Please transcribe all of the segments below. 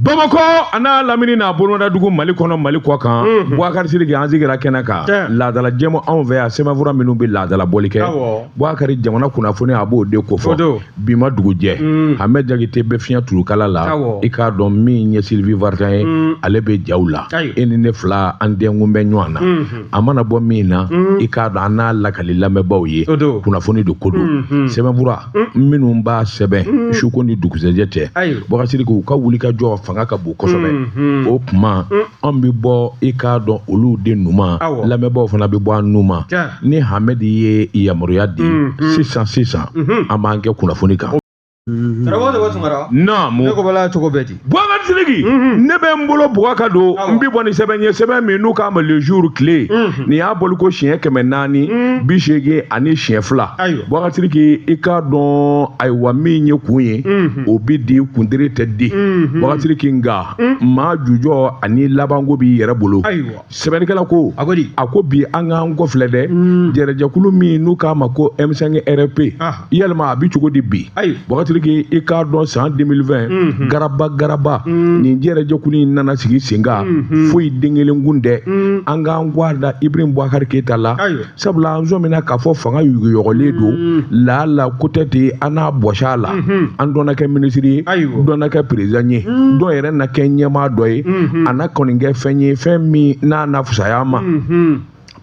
Bamakɔ a n'a lamini n'a bolodadugu, Mali kɔnɔ, Mali kɔ kan, Bubakari Sidiki, an sigira kɛnɛ kan. Laadala jɛmu anw fɛ yan, sɛbɛnfura minnu bɛ laadala bɔli kɛ, Bubakari, jamana kunnafoni a b'o de kofɔ. Bi ma dugu jɛ, Ahmed Jakite bɛ fiɲɛ turukala la. I k'a dɔn min ye Sylvie Vartan ye, ale bɛ jaw la. E ni ne fila, an denkun bɛ ɲɔgɔn na. A mana bɔ min na, i k'a dɔn an n'a lakali lamɛnbaaw ye. Kunnafoni de ko don. Sɛbɛnfura minnu b'a sɛbɛn suko ni dugusɛjɛ cɛ, Bubakari Sidiki, u ka wuli ka jɔ fanga ka bon kosɛbɛ. O tuma an bɛ bɔ, i k'a dɔn, olu de numa, lamɛnbaaw fana bɛ bɔ an numa. Ni Hamɛdi ye yamaruya di sisan sisan, an b'an kɛ kunnafoni kan. Naamu. Ne ko bala, cogo bɛ di? Bubakari Sidiki, ne bɛ n bolo bugɔ ka don. N bɛ bɔ ni sɛbɛn ye, sɛbɛn min n'u k'a ma Le Jour, tile. Nin y'a bɔli ko siɲɛ 482. Bubakari Sidiki, i k'a dɔn, ayiwa, min ye kun ye, o bɛ di, kundere tɛ di. Bubakari Sidiki, nka maa jujɔ ani labanko b'i yɛrɛ bolo. Sɛbɛnnikɛla ko, a ko bi an k'an kɔfilɛ dɛ, jɛrɛjɛkulu min n'u k'a ma ko M5 RFP, yalima a bɛ cogo di bi? Bubakari Sidiki, i k'a dɔn san 2020, garaba garaba, nin jɛrɛjɛkulu in nana sigi sen kan, foyi den kelen kun tɛ an k'an kɔ a da Ibrahim Boubacar Keita la, sabula an sɔmina k'a fɔ fanga yuguyɔgɔlen don. Laala ko tɛ ten, an n'a bɔsi a la, an dɔ na kɛ minisiri ye, dɔ na kɛ président ye, dɔ yɛrɛ na kɛ ɲɛmaa dɔ ye. A na kɔni kɛ fɛn ye, fɛn min n'a na fisaya ma.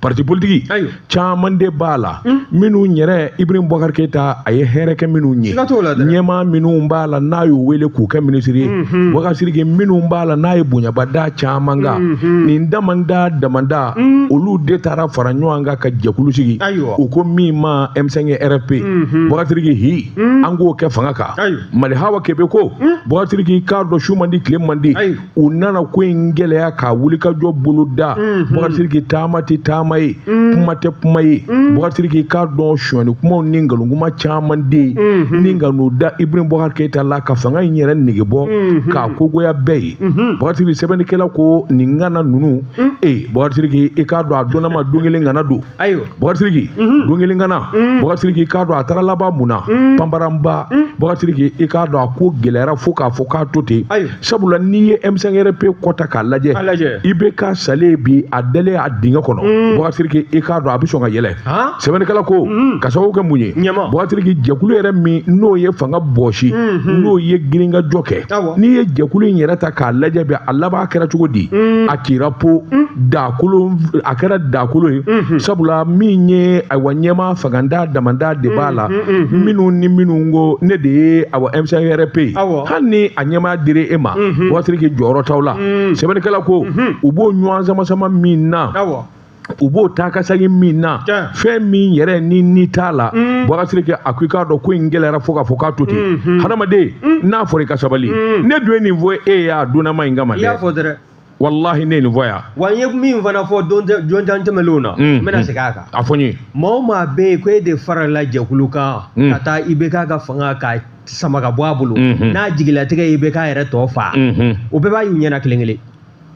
Parti politique caman de b'a la minnu yɛrɛ Ibrahim Boubacar Keita a ye hɛrɛ kɛ minnu ye, ɲɛmaa minnu b'a la n'a y'u wele k'u kɛ minisiri ye. Boubacar Sidiki, minnu b'a la n'a ye bonyaba da caman kan, nin damanda damanda, olu de taara fara ɲɔgɔn kan ka jɛkulu sigi, u ko min ma M5 RFP. Boubacar Sidiki, hi, an k'o kɛ fanga kan. Mali Hawa Kebe ko, Boubacar Sidiki, k'a dɔn su man di, tile man di, u nana ko in gɛlɛya k'a wulikajɔ bolo da. Boubacar Sidiki, taama tɛ taama ye, kuma tɛ kuma ye. Boubacar Sidiki, k'a dɔn sonyani kumaw ni nkalon kuma caman de ye ni ka n'u da Ibrahim Boubacar Keita la ka fanga in yɛrɛ nege bɔ k'a kogoya bɛɛ ye. Boubacar Sidiki, sɛbɛnnikɛla ko nin ŋana ninnu, ee, Boubacar Sidiki, i k'a dɔn a donna ma don kelen ŋana don. Boubacar Sidiki, don kelen ŋana. Boubacar Sidiki, k'a dɔn a taara laban mun na? Panparanba. Boubacar Sidiki, i k'a dɔn a ko gɛlɛyara fo k'a fɔ k'a to ten, sabula n'i ye M5 RFP kɔta k'a lajɛ, IBK salen bi, a dalen a dingɛ kɔnɔ. Boubacar Sidiki, i k'a dɔn a bɛ sɔn ka yɛlɛ. Sɛbɛnnikɛla ko ka sababu kɛ mun ye? Boubacar Sidiki, jɛkulu yɛrɛ min n'o ye fanga bɔsi, n'o ye girinkajɔ kɛ, n'i ye jɛkulu in yɛrɛ ta k'a lajɛ bi, a laban kɛra cogo di? A cira po dakolo, a kɛra dakolo ye, sabula min ye, ayiwa, ɲɛmaa fanganda damanda de b'a la, minnu ni minnu ko ne de ye, ayiwa, M5 RFP ye, hali ni a ɲɛmaa dira e ma, Boubacar Sidiki, jɔyɔrɔ t'aw la. Sɛbɛnnikɛla ko u b'o ɲɔgɔn sama sama min na, u b'o taa ka segin min na, fɛn min yɛrɛ ni ni t'a la. Boubacar Sidiki, a ko i k'a dɔn ko in gɛlɛyara fo k'a fɔ k'a to ten. Hadamaden, n'a fɔra i ka sabali, ne dun ye nin fɔ e ye a donnama in kama dɛ. Walahi, ne ye nin fɔ yan. Wa n ye min fana fɔ don jan tɛmɛnlenw na, n bɛna segin a kan. A fɔ n ye. Maa o maa bɛ yen ko e de farala jɛkulu kan ka taa IBK ka fanga ka sama ka bɔ a bolo, n'a jigilatigɛ ye IBK yɛrɛ tɔ fa, o bɛɛ b'a y'u ɲɛna kelen kelen.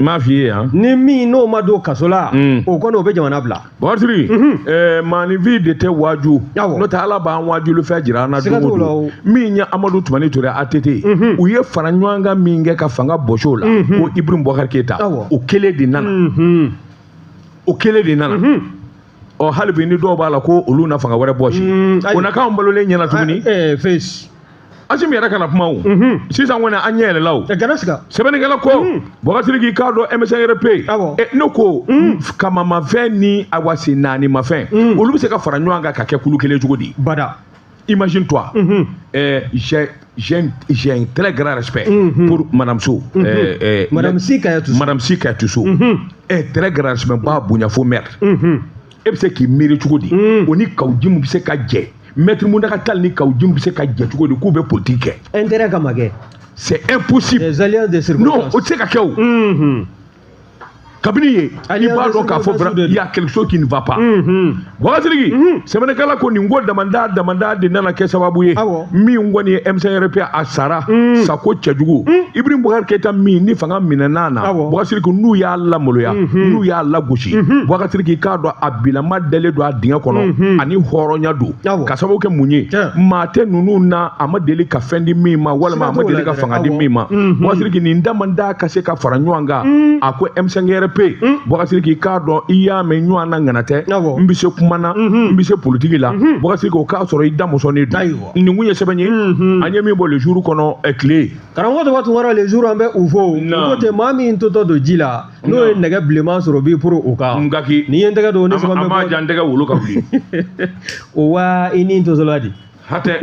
N m'a f'i ye yan. Ni min n'o ma don kaso la, o kɔni o bɛ jamana bila. Boubacar Sidiki, maaninfin de tɛ waaju, n'o tɛ Ala b'an waajuli fɛn jira an na don o don. Min ye Amadu Tumani Ture, ATT, u ye fara ɲɔgɔn kan min kɛ ka fanga bɔsi o la, ko Ibrahim Boubacar Keita, o kelen de nana, o kelen de nana. Ɔ, hali bi ni dɔw b'a la ko olu na fanga wɛrɛ bɔsi, o na k'anw balolen ɲɛna tuguni. Face. Asimi yɛrɛ kana kuma o, sisan kɔni an ɲɛ yɛlɛla o. Kana siga. Sɛbɛnnikɛla ko, Boubacar Sidiki, k'a dɔn M5 RFP, ne ko kamamafɛn ni awa sen naanimafɛn, olu bɛ se ka fara ɲɔgɔn kan ka kɛ kulu kelen cogo di? Bada. Imagine toi, j'ai un très grand respect pour Madame So. Madame Sy Kayatou. Madame Sy Kayatou So. Très grand respect, b'a bonya fo mère. E bɛ se k'i miiri cogo di? O ni Kaou Djim bɛ se ka jɛ? Maître Mountaga Tall ni Kaou Djim bɛ se ka jɛ cogo di k'u bɛ politique kɛ? Intérêt kama kɛ. C'est impossible. Des alliances de circonstances. Non, o tɛ se ka kɛ o. Kabini yen i b'a dɔn k'a fɔ il y a quelque chose qui ne va pas. Boubacar Sidiki, sɛbɛnnikɛla ko nin ko damanda damanda de nana kɛ sababu ye min kɔni ye M5RP a sara sako cɛjugu. Ibrahim Boubacar Keita min ni fanga minɛna na, Boubacar Sidiki, n'u y'a lamaloya, n'u y'a lagosi, Boubacar Sidiki, k'a dɔn a bilama dalen don a dingɛ kɔnɔ ani hɔrɔnya don. Ka sababu kɛ mun ye? Maa tɛ ninnu na a ma deli ka fɛn di min ma, walima a ma deli ka fanga di min ma. Boubacar Sidiki, nin damanda ka se ka fara ɲɔgɔn kan, a ko M5RP, Boubacar Sidiki, k'a dɔn i y'a mɛn ɲɔgɔn na ŋana tɛ, n bɛ se kuma na, n bɛ se politiki la. Boubacar Sidiki, o k'a sɔrɔ i da musonin don. Nin kun ye sɛbɛn ye an ye min bɔ Le Jour kɔnɔ tile. Karamɔgɔ Tɔgɔ Tunkara, Le Jour, an bɛ u fo. U ko ten, maa min totɔ don ji la, n'o ye nɛgɛ bilenman sɔrɔ, b'i poro o kan. Ngaki. N'i ye n tɛgɛ don ni sɛbɛn bɛ bɔ. An b'a jan tɛgɛ wolo ka wuli. O wa i ni tosola di. Hatɛ.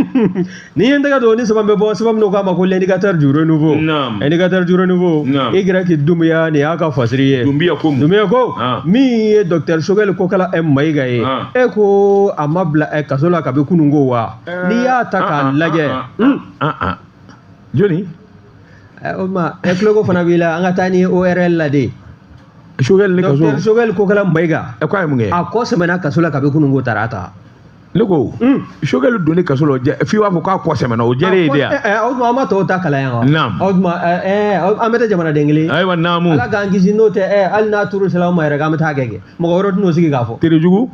Ni ye n tɛgɛ don ni sɛbɛn bɛ bɔ, sɛbɛn min k'a ma ko L'indicateur du renouveau. Indicateur du renouveau. Y Doumbouya, nin y'a ka fasiri ye. Doumbouya ko mun? Doumbouya ko min ye docteur Choguel Kokala M Mayiga ye, e ko a ma bila kaso la kabi kunun ko wa? N'i y'a ta k'a lajɛ. Jɔni? O ma e tuloko fana b'i la, an ka taa ni ORL la de. Choguel ni kaso. Docteur Choguel Kokala Mayiga. Ɛ, ko a ye mun kɛ? A kɔ sɛmɛna kaso la kabi kunun ko tarata. Ne ko Choguel donni kaso la, f'i b'a fɔ k'a kɔ sɛmɛna, o jɛlen ye de yan. O tuma an ma tɔw ta kalan yan wa? Naam. O tuma an bɛ taa jamanaden kelen. Ayiwa, naamu. Ala k'an kisi, n'o tɛ hali n'a turu sera an ma yɛrɛ, k'an bɛ taa kɛ mɔgɔ wɛrɛ tɛn'o sigi k'a fɔ. Terijugu,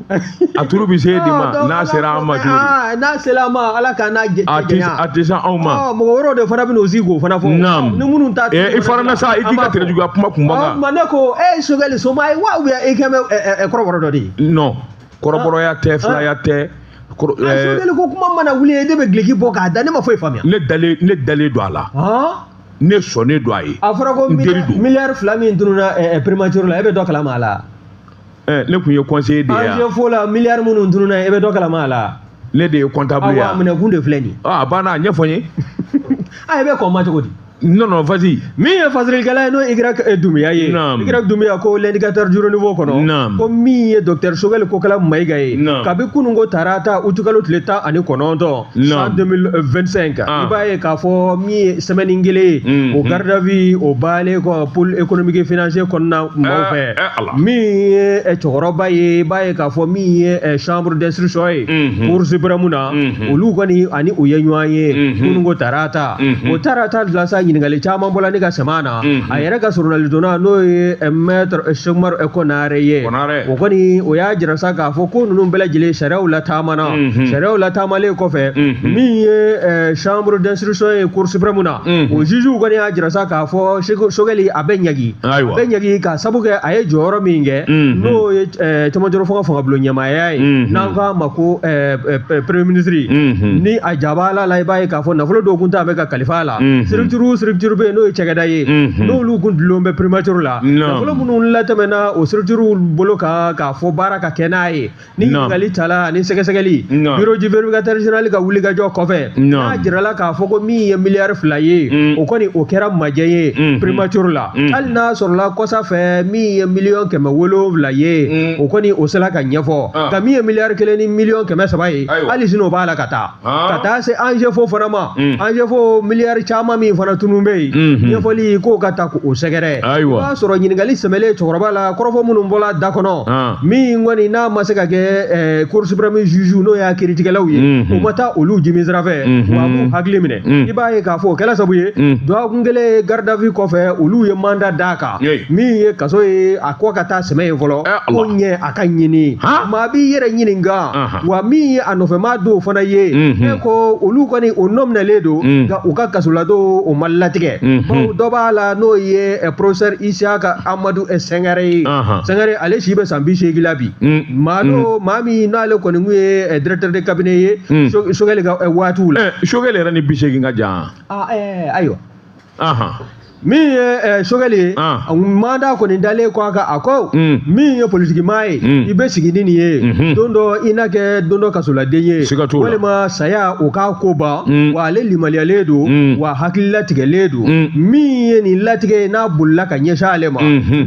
a turu bɛ se e de ma n'a sera an ma cogo di? N'a sera an ma, Ala k'an n'a jɛnya. A tɛ se anw ma. Mɔgɔ wɛrɛw de fana bɛ n'o sigi k'o fana fɔ. Naam. Ni minnu ta. I fara na sa, i k'i ka terijuguya kuma kun ban kan. O tuma ne ko e Choguel soma ye wa, ou bien e kɛ bɛ kɔrɔbɔrɔ dɔ de ye? Non, kɔrɔbɔrɔya tɛ, filaya tɛ. Choguel ko kuma mana wuli, e de bɛ gileki bɔ k'a da, ne ma foyi faamuya. Ne dalen don a la. Ne sɔnnen don a ye. A fɔra ko miliyari 2 min tununna primature la, e bɛ dɔ kalama a la. Ne kun ye conseiller de ye. ANGFO la, miliyari minnu tununna, e bɛ dɔ kalama a la. Ne de ye comptable ye. Awɔ, a minɛkun de filɛ nin ye. A banna, a ɲɛfɔ n ye. A e bɛ kɔn ma cogo di? Non, non, vas-y. Min ye fasirilikɛla ye, n'o ye Y Doumbouya ye. Y Doumbouya ko L'indicateur du renouveau kɔnɔ. Ko min ye docteur Choguel Kokala Mayiga ye. Kabi kunun ko tarata utukalo tile 19 san 2025. I b'a ye k'a fɔ min ye semaine kelen ye. O garde à vue o baalen kɔ pôle économique et financier kɔnɔna maaw fɛ. Min ye cɛkɔrɔba ye, i b'a ye k'a fɔ min ye chambre d'instruction ye. Cour suprême na. Olu kɔni ani u ye ɲɔgɔn ye. Kunun ko tarata. O tarata la sa ɲininkali caman bɔla ne ka sɛman na. A yɛrɛ ka surunalidonna, n'o ye maître Cheick Konare ye, o kɔni o y'a jira sa k'a fɔ ko ninnu bɛɛ lajɛlen sariyaw lataamana. Sariyaw lataamalen kɔfɛ, min ye chambre d'instruction ye cour suprême na, o juge kɔni y'a jira sa k'a fɔ Choguel a bɛ ɲagi, a bɛ ɲagi ka sabu kɛ a ye jɔyɔrɔ min kɛ, n'o ye cɛmancɛrɔ fanga fangabulon ɲɛmaaya ye, n'an k'a ma ko premier ministre. Ni a jabala la, i b'a ye k'a fɔ nafolo dɔw kun t'a bɛ ka kalifa a la. Structure bɛ yen, n'o ye cakɛda ye, n'olu kun dulon bɛ primature la, nafolo minnu latɛmɛna o structure bolo kan k'a fɔ baara ka kɛ n'a ye, ni ɲininkali tala ani sɛgɛsɛgɛli, bureau du vérificateur général ka wulikajɔ kɔfɛ, n'a jirala k'a fɔ ko min ye miliyari 2 ye, o kɔni o kɛra majɛ ye primature la. Hali n'a sɔrɔla kɔsa fɛ min ye miliyɔn 700 ye, o kɔni o sera ka ɲɛfɔ, nka min ye miliyari 1 ni miliyɔn 300 ye, hali sini o b'a la ka taa se ANGFO fana ma. ANGFO miliyari caman min fana tunun bɛ yen, ɲɛfɔli k'o ka ta k'o sɛgɛrɛ. I b'a sɔrɔ ɲininkali sɛmɛlen cɛkɔrɔba la, kɔrɔfɔ minnu bɔla da kɔnɔ, min kɔni n'a ma se ka kɛ cour suprême juge, n'o y'a kiiritigɛlaw ye, o ma taa olu jimi sira fɛ, wa a m'u hakili minɛ. I b'a ye k'a fɔ o kɛla sababu ye, dɔgɔkun kelen garde à vue kɔfɛ, olu ye mandat d'a kan, min ye kaso ye, a kɔ ka taa sɛmɛ yen fɔlɔ, ko ɲɛ a ka ɲini. Maa b'i yɛrɛ ɲininka wa, min ye a nɔfɛmaa dɔw fana ye, e ko olu kɔni o nɔ minɛlen don, nka u ka kasoladon o ma latigɛ. Bawo dɔ b'a la, n'o ye professeur Isiaka Amadu Sangare ye. Sangare, ale si bɛ san 80 la bi. Maa don, maa min n'ale kɔni kun ye directeur de cabinet ye Choguel ka waatiw la. Choguel yɛrɛ ni 80 ka jan. Ayiwa. Min ye Choguel ye, mandat kɔni dalen kɔ a kan, a ko min ye politiki maa ye, i bɛ sigi ni nin ye don dɔ, i n'a kɛ don dɔ kasoladen ye, walima saya o k'a ko ban. Wa ale limaliyalen don, wa hakililatigɛlen don. Min ye nin latigɛ ye, n'a bolila ka ɲɛsin ale ma,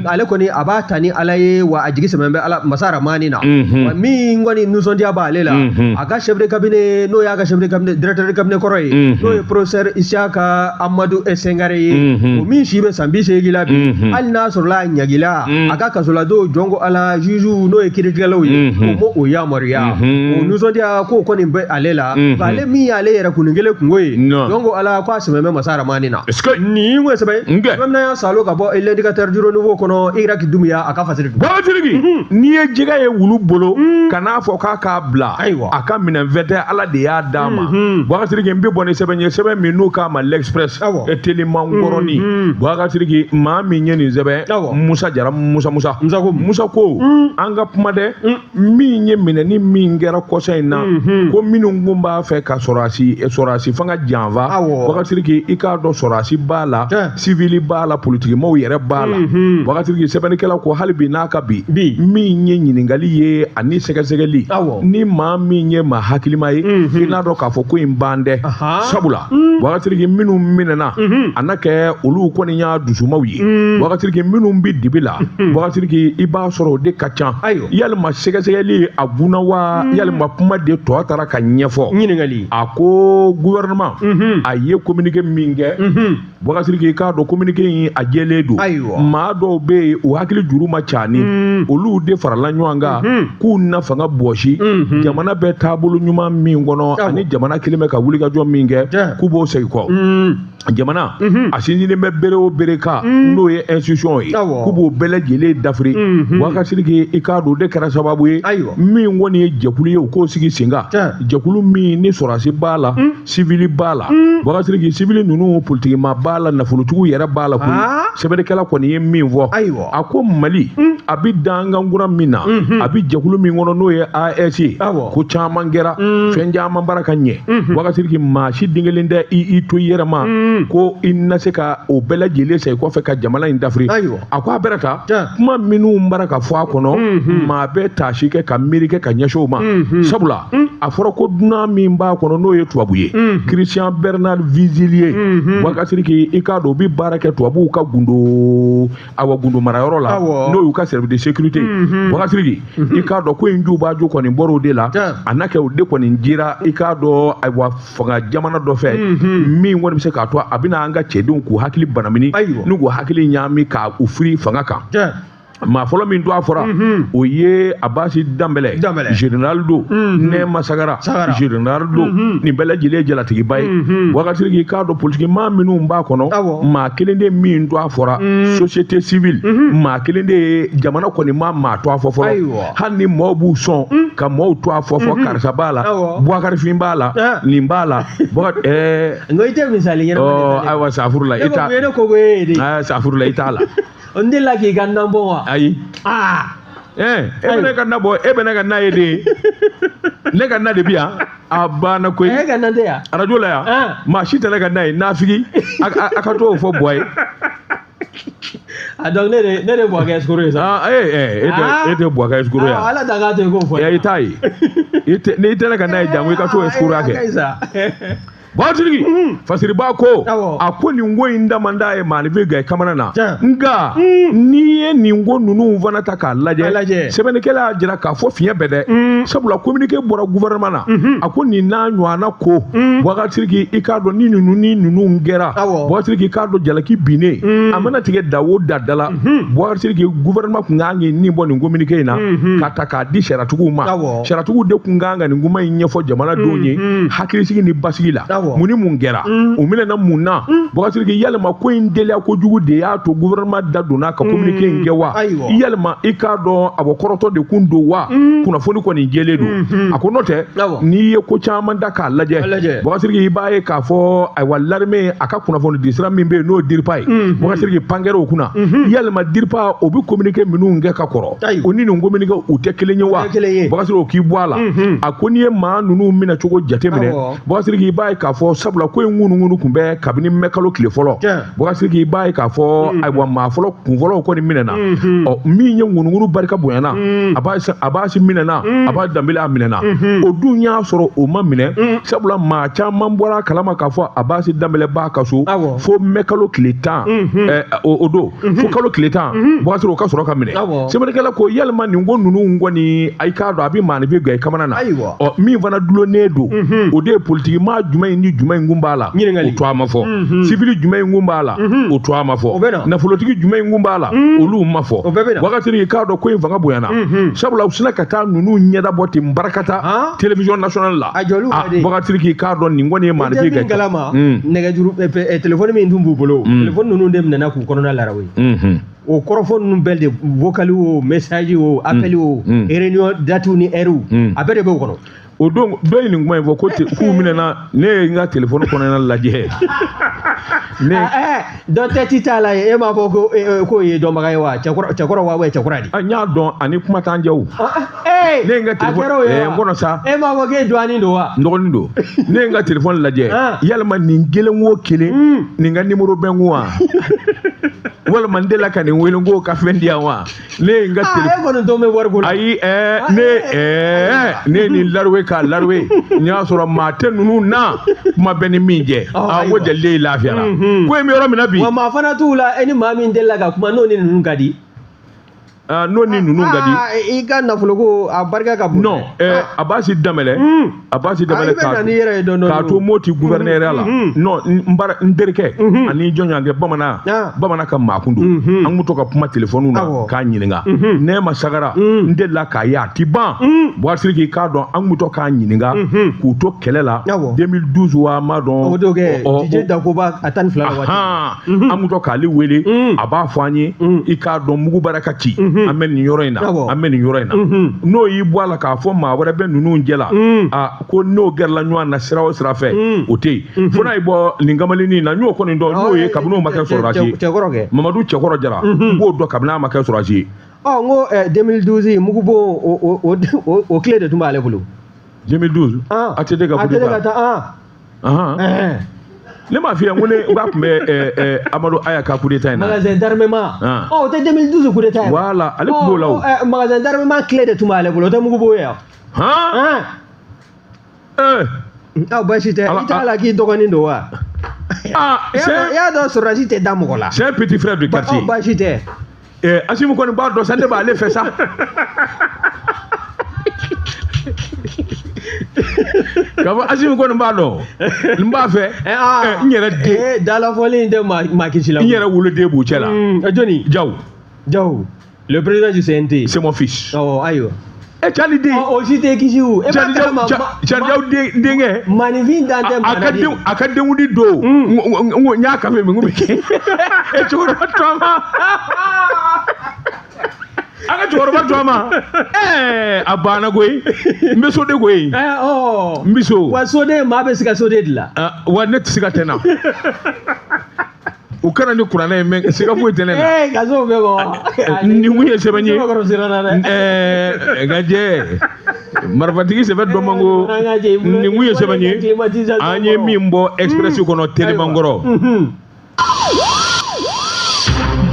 ale kɔni a b'a ta ni Ala ye, wa a jigi sɛmɛ bɛ Ala masa Ramani na. Wa min kɔni nisɔndiya b'ale la, a ka chef de cabinet, n'o y'a ka chef de cabinet directeur de cabinet kɔrɔ ye, n'o ye professeur Isiaka Amadu Sangare ye, O min si bɛ san 80 la bi, hali n'a sɔrɔla a ɲagila, a ka kasoladon jɔn ko Ala juge n'o ye kiiritigɛlaw ye, o m'o o yamaruya. O nisɔndiya k'o kɔni bɛ ale la, nka ale min y'ale yɛrɛ kunni kelen kungo ye, jɔn ko Ala k'a sɛmɛ bɛ masa Ramani na. Nin ko sɛbɛn sɛbɛn min y'a salo ka bɔ L'Indicateur du Renouveau kɔnɔ, Irak Doumbia a ka fasiri. Baba Sidiki, n'i ye jɛgɛ ye wulu bolo, kan'a fɔ k'a k'a bila, a ka minɛnfɛn tɛ, Ala de y'a d'a ma. Baba Sidiki, n bɛ bɔ ni sɛbɛn ye, sɛbɛn min n'u k'a ma L'Express, telimankɔrɔnin. Baba Sidiki, maa min ye nin sɛbɛn, Musa Jara, Musa Musa Musa ko an ka kuma dɛ, min ye minɛni min kɛra kɔsa in na, ko minnu kun b'a fɛ ka sɔrɔdasi fanga janfa. Baba Sidiki, i k'a dɔn sɔrɔdasi b'a la, sivili b'a la, politikimaw yɛrɛ b'a la. Baba Sidiki, sɛbɛnnikɛla ko hali bi n'a ka bi min ye ɲininkali ye ani sɛgɛsɛgɛli, ni maa min ye maa hakilima ye, i n'a dɔn k'a fɔ ko in ban dɛ. Sabula Baba Sidiki, minnu minɛna a n'a kɛ olu kɔni y'a dusumaw ye. Baba Sidiki, minnu bɛ dibi la, Baba Sidiki, i b'a sɔrɔ o de ka ca. Yalima sɛgɛsɛgɛli a gunna wa, yalima kuma de tɔ taara ka ɲɛfɔ? Ɲininkali. A ko gouvernement a ye communiqué min kɛ, Baba Sidiki, i k'a dɔn communiqué in a jɛlen don. Maa dɔw bɛ yen u hakili juru ma ca ni olu de farala ɲɔgɔn kan k'u na fanga bɔsi jamana bɛ taabolo ɲuman min kɔnɔ, ani jamana kelen bɛ ka wulikajɔ min kɛ, k'u b'o segin kɔ. Jamana a sinsinnen bɛ bere o bere kan, n'o ye institution ye, k'u b'o bɛɛ lajɛlen dafiri. Baba Sidiki, i k'a dɔn o de kɛra sababu ye min kɔni ye jɛkulu ye, u k'o sigi sen kan, jɛkulu min ni sɔrɔdasi b'a la, sivili b'a la. Baba Sidiki, sivili ninnu politikima b'a la, nafolotigiw yɛrɛ b'a la koyi. Sɛbɛnnikɛla kɔni ye min fɔ, a ko Mali a bɛ dangankura min na, a bɛ jɛkulu min kɔnɔ n'o ye AES ye, ko caman kɛra, fɛn caman baara ka ɲɛ. Baba Sidiki, maa si den kelen tɛ i to i yɛrɛ ma ko i na se ka o bɛɛ lajɛlen segin kɔfɛ ka jamana in dafiri. A ko a bɛrɛ ta kuma minnu bara ka fɔ a kɔnɔ, maa bɛ taasi kɛ ka miiri kɛ ka ɲɛsin o ma. Sabula a fɔra ko dunan min b'a kɔnɔ n'o ye tubabu ye, Christian Bernard Vezilier. Baba Sidiki, i k'a dɔn o bɛ baara kɛ tubabuw ka gundo, awa gundo marayɔrɔ la, n'o y'u ka service de sécurité. Baba Sidiki, i k'a dɔn ko in jubaju kɔni bɔr'o de la, a n'a kɛ o de kɔni jira, i k'a dɔn ayiwa fanga jamana dɔ fɛ min kɔni bɛ se k'a to a bɛna an ka cɛdenw k'u hakili banamini n'u k'u hakili ɲaami k'u firi fanga kan. Maa fɔlɔ min to a fɔra, o ye Abasi Danbɛlɛ, général don, Nɛma Sagara, général don, nin bɛɛ lajɛlen ye jalatigiba ye. Baba Sidiki, i k'a dɔn politiki maa minnu b'a kɔnɔ, maa kelen de min to a fɔra, société civile maa kelen de ye, jamana kɔni ma maa to a fɔ fɔlɔ. Hali ni maaw b'u sɔn ka maaw to a fɔ fɔ, karisa b'a la, Boubacar Fin b'a la, nin b'a la. Nka i tɛ misali ɲɛnama. Ayiwa safuru la i t'a. Safuru la i t'a la. N delila k'i ka na bɔ wa? Ayi. E bɛ ne ka na bɔ, e bɛ ne ka na ye de. Ne ka na de bi yan. A banna koyi. E ka na tɛ yan. Arajo la yan. Maa si tɛ ne ka na ye, nafigi. A ka t'o fɔ Buwa ye. A donc ne de Buwa escroc ye sa. E tɛ Buwa escroc ye. Ala dan k'a to i k'o fɔ. I t'a ye. N'i tɛ ne ka na ye jango i ka t'o escroc kɛ. Baba Sidiki, Fasiriba ko a ko nin ko in damanda ye maaninfin gɛ kamana na, nka n'i ye nin ko ninnu fana ta k'a lajɛ, sɛbɛnnikɛla y'a jira k'a fɔ fiɲɛ bɛɛ dɛ. Sabula communiqué bɔra gouvernement na, a ko nin n'a ɲɔgɔnna ko, Baba Sidiki, i k'a dɔn ni ninnu ni ninnu kɛra, Baba Sidiki, i k'a dɔn jalaki binnen a mana tigɛ da o da da la. Baba Sidiki, gouvernement kun kan k'i nin bɔ nin communiqué in na ka ta k'a di sariyatigiw ma. Sariyatigiw de kun kan ka nin kuma in ɲɛfɔ jamanadenw ye hakilisigi ni basigi la. Mun ni mun kɛra, u minɛna mun na? Baba Sidiki, yalima ko in teliya kojugu de y'a to gouvernement da donna ka communiqué in kɛ wa? Yalima i k'a dɔn a bɔ kɔrɔtɔ de kun don wa? Kunnafoni kɔni jɛlen don. A ko n'o tɛ, n'i ye ko caman da k'a lajɛ, Baba Sidiki, i b'a ye k'a fɔ ayiwa l'armée a ka kunnafoni di sira min bɛ yen n'o ye DIRPA ye, Baba Sidiki, pankɛrɛ o kunna. Yalima DIRPA o bɛ communiqué minnu kɛ ka kɔrɔ, o ni nin communiqué u tɛ kelen ye wa? Baba Sidiki, o k'i bɔ a la. A ko n'i ye maa ninnu minɛ cogo jateminɛ, Baba Sidiki, i b'a ye k'a fɔ sabula ko in ŋunuŋunu kun bɛ kabini mɛ kalo tile fɔlɔ. Baba Sidiki, i b'a ye k'a fɔ ayiwa maa fɔlɔ kun fɔlɔw kɔni minɛna. Ɔ min ye ŋunuŋunu barika bonyana, Abasi minɛna, Abasi Danbɛlɛ a minɛna. O dun y'a sɔrɔ o ma minɛ, sabula maa caman bɔra a kalama k'a fɔ Abasi Danbɛlɛ b'a ka so fo mɛ kalo tile 10, o don fo kalo tile 10, Baba Sidiki, o ka sɔrɔ ka minɛ. Sɛbɛnnikɛla ko yalima nin ko ninnu kɔni, a k'a dɔn a bɛ maaninfin gɛ i kamana na. Ɔ min fana dulonnen don, o de ye politiki maa jumɛn ni jumɛn in kun b'a la o tɔgɔ ma fɔ, civil jumɛn in kun b'a la o tɔgɔ ma fɔ, nafolotigi jumɛn in kun b'a la olu ma fɔ. Wagati i k'a dɔn ko in fanga bonyana, sabula u sina ka taa ninnu ɲɛda bɔ ten barakata télévision nationale la. Wagati k'i k'a dɔn nin kɔni ye maaninfin ka kalama nɛgɛjuru téléphone min tun b'u bolo, téléphone ninnu de minɛna k'u kɔnɔna larawe. O kɔrɔfɔ ninnu bɛɛ de vocal o message o appel o réunion date ni heure a bɛɛ de b'o kɔnɔ. O don dɔ ye nin kuma in fɔ ko k'u minɛna, ne ye n ka téléphone kɔnɔna lajɛ. Ne dɔ tɛ ti t'a la ye, e m'a fɔ ko k'o ye dɔnbaga ye wa, cɛkɔrɔ wa cɛkɔrɔ de. N y'a dɔn ani kuma t'an jɛ o. Ne ye n ka téléphone n kɔnɔ sa. E m'a fɔ k'e dɔgɔnin don wa? N dɔgɔnin don. Ne ye n ka téléphone lajɛ, yalima nin kelen o kelen nin ka numéro bɛ n kun wa? Walima n delila ka nin wele n k'o ka fɛn di yan wa? Ne ye n ka téléphone. E kɔni dɔn bɛ wariko la. Ayi ne ye nin laruwe k'a laruwe, n y'a sɔrɔ maa tɛ ninnu na kuma bɛ ni min jɛ. A ko jaliden ye lafiyara. Ko in bɛ yɔrɔ min na bi. Wa maa fana t'u la, e ni maa min delila ka kuma n'o ni ninnu ka di. N'o ni ninnu ka di. I ka nafolo ko a barika ka bon. Non, Abasi Danbɛlɛ. Abasi Danbɛlɛ k'a to Moti gouverneur la. Non, n terikɛ ani jɔnɲɔgɔnkɛ bamanan ka maa kun don. An kun to ka kuma téléphone na k'a ɲininka. Nɛma Sagara n delila k'a ye a ti ban. Buwasiri k'i k'a dɔn an kun to k'a ɲininka k'u to kɛlɛ la 2012 wa ma dɔn. O kɛ DJ Dakoba a 12 la waati. An kun to k'ale wele a b'a fɔ an ye i k'a dɔn mugu baraka ci. An bɛ nin yɔrɔ in na, an bɛ nin yɔrɔ in na. N'o y'i bɔ a la k'a fɔ maa wɛrɛ bɛ ninnu jɛ la, a ko n'o gɛrɛla ɲɔgɔn na sira o sira fɛ, o tɛ yen. Fo n'a y'i bɔ nin kamalennin na, n y'o kɔni dɔn, n'o ye kabini o ma kɛ sɔrɔdasi ye. Cɛkɔrɔ kɛ. Mamadu Cɛkɔrɔ Jara, n b'o dɔn kabini a ma kɛ sɔrɔdasi ye. Ɔ n ko 2012 mugubon o tile de tun b'ale bolo. 2012. ATT ka coup d'État. ATT ka taa. Ne m'a f'i ye n ko ne k'a tun bɛ Amadu Aya ka coup d'État in na. Magasin d'armement. Ɔ o tɛ 2012 coup d'État ye. Voilà, ale tun b'o la o. Magasin d'armement clé de tun b'ale bolo, o tɛ mugu b'o ye wa. Han. Aw baasi tɛ, i t'a la k'i dɔgɔnin don wa. Ah, i y'a dɔn sɔrɔdasi tɛ da mɔgɔ la. C'est un petit frère du quartier. Aw baasi tɛ. Asimu kɔni b'a dɔn sa, ne b'ale fɛ sa. K'a fɔ Asimu kɔni b'a dɔn n b'a fɛ n yɛrɛ den. Dalafɔli in tɛ maa kisi la. N yɛrɛ woloden b'u cɛ la. Jɔnni? Jaw. Jaw, le président du CNT. C'est mon fils. Ɔ ayiwa. Cali den. O si tɛ kisi o. E b'a kalama. Cali Jaw denkɛ. Maaninfin dan tɛ maa na de. A ka denkundi don. N ko n y'a kafe min n ko bɛ kɛ. E cɛkɔrɔba to a ma. A ka cɛkɔrɔba to a ma. A banna koyi. N bɛ soden koyi. N bɛ so. Wa soden maa bɛ se ka soden dilan. Wa ne tɛ se ka tɛ na. U kana ni kuranɛ ye mɛ siga foyi tɛ ne na. Ka s'o bɛɛ ma. Nin kun ye sɛbɛn ye. Nka jɛ marifatigi sɛbɛn dɔ man ko nin kun ye sɛbɛn ye. An ye min bɔ Express kɔnɔ Télémankɔrɔ.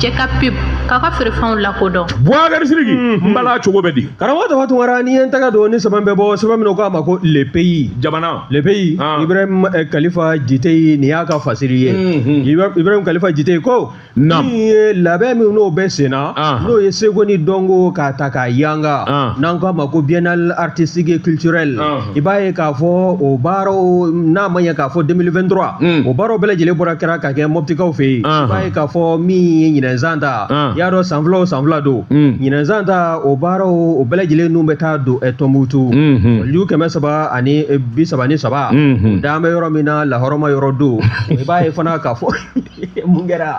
Jɛka pub k'a ka feerefɛnw lakodɔn. Boubacar Sidiki n bala cogo bɛ di. Karamɔgɔ Tɔfɔ Tunkara, n'i ye n tɛgɛ don ni sɛbɛn bɛ bɔ sɛbɛn min ko a ma ko Le Pays. Jamana. Le Pays. Ibrahim Khalifa Jiteyi nin y'a ka fasiri ye. Ibrahim Khalifa Jiteyi ko. Naam. Min ye labɛn min n'o bɛ sen na. N'o ye seko ni dɔnko k'a ta k'a yanga. N'an ko a ma ko biennale artistique et culturelle. I b'a ye k'a fɔ o baaraw n'a ma ɲɛ k'a fɔ 2023. O baaraw bɛɛ lajɛlen bɔra kɛra ka kɛ Moptikaw fɛ yen. I b'a ye k'a fɔ min ye ɲinɛnzan ta. I y'a dɔn san fila o san fila don. Ɲinɛnzan ta o baaraw o bɛɛ lajɛlen n'u bɛ taa don Tɔnbukutu. Ju 333. O dan bɛ yɔrɔ min na lahɔrɔma yɔrɔ don. I b'a ye fana k'a fɔ mun kɛra.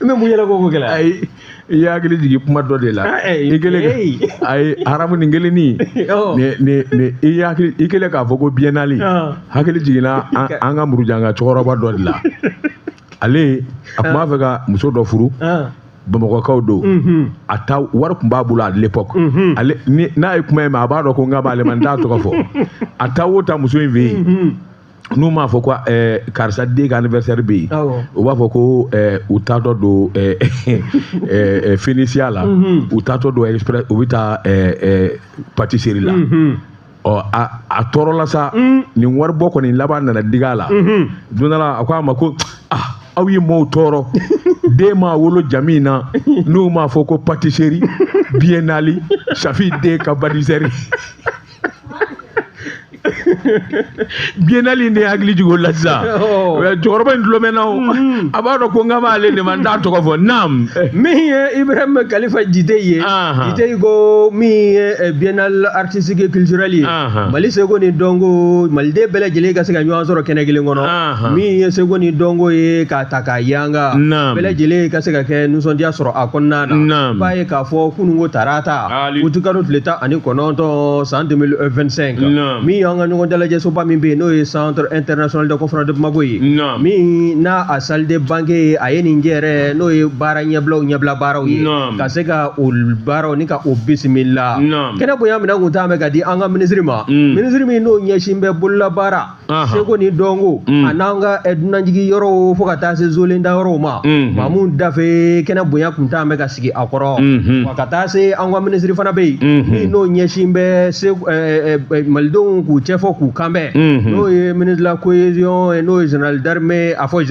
I bɛ mun yɛlɛ ko gɛlɛya. Ayi, i y'a hakili jigin kuma dɔ de la. I kɛlen ayi haramu nin kelennin. Ni i hakili i kɛlen k'a fɔ ko biennale. Hakili jiginna an ka murujanga cɛkɔrɔba dɔ de la. Ale a tun b'a fɛ ka muso dɔ furu. Bamakɔkaw don. A ta wari tun b'a bolo à l'époque. Ale ni n'a ye kuma in mɛn a b'a dɔn ko n ka b'ale ma n t'a tɔgɔ fɔ. A taa o ta muso in fɛ yen. N'u m'a fɔ ko karisa den ka anniversaire bɛ yen, u b'a fɔ ko u taatɔ don Phénicia la, u taatɔ don Express, u bɛ taa pâtisserie la. Ɔ a tɔɔrɔla sa, nin waribɔ kɔni laban nana digi a la. Don dɔ la a ko a ma ko ah aw ye maaw tɔɔrɔ, den m'a wolo jamu in na, n'u m'a fɔ ko pâtisserie biennale, Safi den ka pâtisserie. Biennale in de hakili jigin o la sisan. Cɛkɔrɔba in tulo bɛ n na o. A b'a dɔn ko n kan b'ale de ma, n t'a tɔgɔ fɔ. Naam. Min ye Ibrahim Khalifa Jite ye, Jite ko min ye biennale artistique et culturelle ye, Mali seko ni dɔnko, maliden bɛɛ lajɛlen ka se ka ɲɔgɔn sɔrɔ kɛnɛ kelen kɔnɔ. Min ye seko ni dɔnko ye k'a ta k'a yanga, bɛɛ lajɛlen ka se ka kɛ nisɔndiya sɔrɔ a kɔnɔna na. I b'a ye k'a fɔ kununko tarata, utukalo tile 19 san 2025, min y'an ka ɲɔgɔn dalajɛsoba min bɛ yen, n'o ye Centre international de conférence de Bamako ye, min n'a a salle de banquet ye, a ye nin jɛ yɛrɛ, n'o ye baara ɲɛbilaw ɲɛbila baaraw ye, ka se ka o baaraw ni ka o bisimila. Kɛnɛ bonya minɛn kun t'an bɛ ka di an ka minisiri ma, minisiri min n'o ɲɛsin bɛ bololabaara, seko ni dɔnko, a n'an ka dunanjigi yɔrɔw fo ka taa se zolenda yɔrɔw ma. Mamu Dafe, kɛnɛ bonya kun t'an bɛ ka sigi a kɔrɔ. Wa ka taa se an ka minisiri fana bɛ yen, min n'o ɲɛsin bɛ malidenw k'u cɛfɔ k'u kanbɛn, n'o ye ministre de la cohésion, n'o ye général d'armée, a fɔ